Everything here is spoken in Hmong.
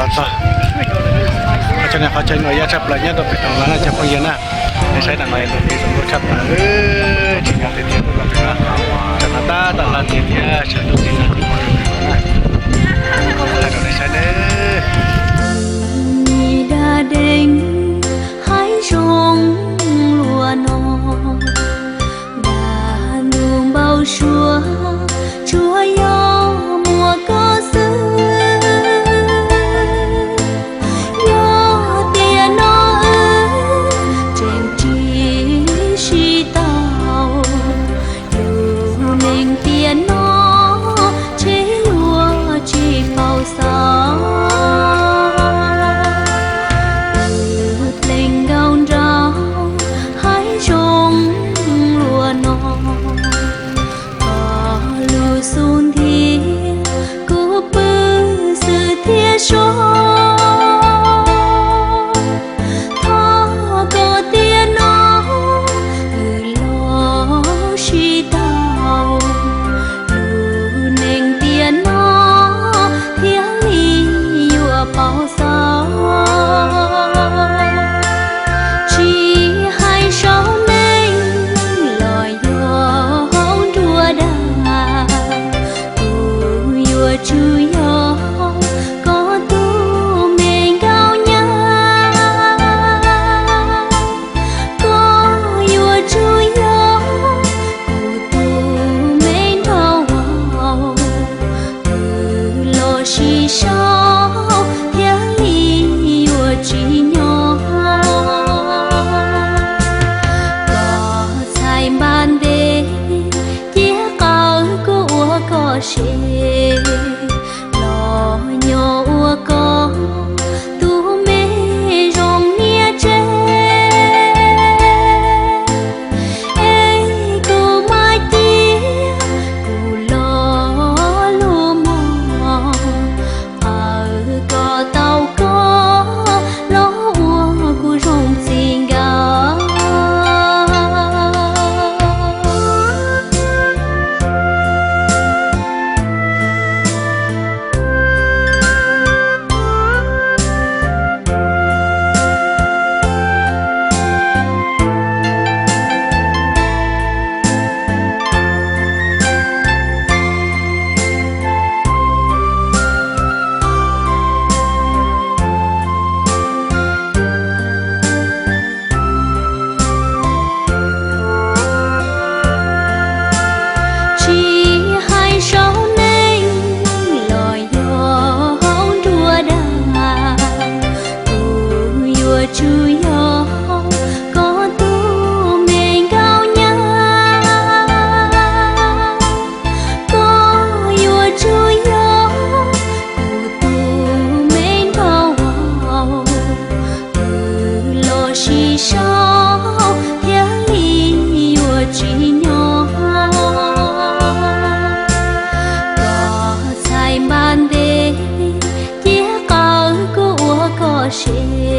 Txog qhov chaw no, qhov chaw no yog tshaj plaws nyob rau pem no na cov phooj ywg na. Nej saib tam no tus kev zoo nkauj tshaj plaws, tsis nyob tiag tiag, tam no tab tom hla tiag tiag, sawv ntuj tib neeg tib pawg rau nej saib nawb. Nyias dab deev haib zoo luaj no, nag ntuj npau suav tsuas yog muaj koj xwb. Yog tiam no wb tseem tsis sib tau, lub neej tiam no ntshe yuav tsis paub xaus. Twb pleev nkaus nraug haib zoo luaj no, koj lub xub ntiag kuv pw xwb thiaj sov. Thov koj tiam no wb los sib tau, lub neej tiam no thiaj li yuav paub xaus. Tsis hais saum neej los yog hauv nruab dag, kuv yuav tsum yog koj tus me nkauj nyab. Koj yuav tsum yog kuv tus me nraug vauv, twb los sib sau thiaj li yuav tsis nyob. Koj txhais npab ntev, cia qawm kuv ua koj sev, los nyob ua koj tus me zoo niam tsev. Es kuv mam cia kuv lo lus mog, qawm kom tau koj los ua kuv zoo txij nkawm. Tsis hais saum neej los yog hauv nruab dag, kuv yuav tsum yog koj tus me nkauj nyab. Koj yuav tsum yog kuv tus me nraug vauv, twb los sib sau thiaj li yuav tsis nyob. Koj txhais npab ntev, cia qawm kuv ua koj sev,